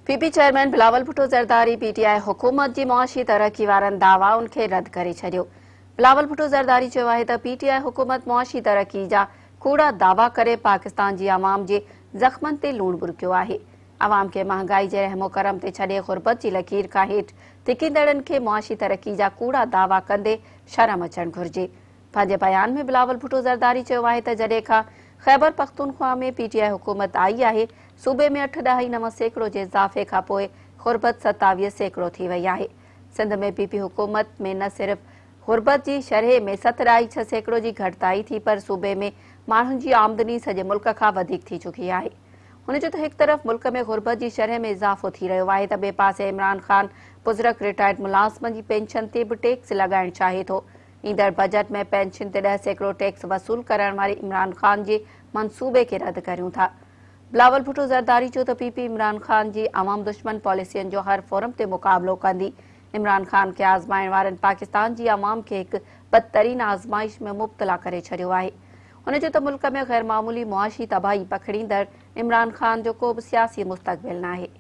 P P chairman Bilawal Bhutto Zardari P T I حڪومت جي معاشي ترقي وارن دعوائن کي رد ڪري ڇڏيو. بلاول ڀٽو زرداري چيو آهي ته پي ٽي آء حڪومت معاشي ترقي جا ڪوڙا دعويٰ ڪري پاڪستان جي عوام جي زخمن تي لوڻ ٻرڪيو آهي. عوام کي مهانگائي جي رحم و ڪرم تي ڇڏي غربت جي لڪير کان هيٺ ڌڪيندڙن کي معاشي ترقي جا ڪوڙا دعويٰ ڪندي شرم اچڻ گهرجي. پنهنجي بيان ۾ بلاول ڀٽو زرداري چيو آهي ته جڏهن کان خيبرپختونخوا ۾ پي ٽي آء حڪومت آئي آهي، صوبي ۾ 8.9% جي اضافي کانپوء غربت 27% ٿي وئي آهي. سنڌ ۾ پي پي حڪومت ۾ نه صرف غربت جي شرح ۾ 7.6% جي گهٽتائي ٿي پر صوبي ۾ ماڻهن جي آمدني سڄي ملڪ کان وڌيڪ ٿي چڪي آهي. هن چيو ته هڪ طرف ملڪ ۾ غربت جي شرح ۾ اضافو ٿي رهيو آهي ته ٻئي پاسي عمران خان بزرگ رٽائرڊ ملازمن جي پينشن تي به ٽيڪس لڳائڻ چاهي ٿو. ايندڙ بجيٽ ۾ پينشن تي 10% ٽيڪس وصول ڪرڻ واري عمران خان جي منصوبي کي رد ڪريون ٿا. بلاول ڀٽو زرداري چيو ته پي پي عمران خان جي عوام دشمن پاليسين جو هر فورم تي مقابلو ڪندي. عمران خان کي آزمائڻ وارن پاڪستان جي عوام کي هڪ بدترين آزمائش ۾ مبتلا ڪري ڇڏيو آهي. هن چيو ته ملڪ ۾ غيرمعمولي معاشي تباهي پکڙيندڙ عمران خان جو ڪو به سياسي مستقبل ناهي.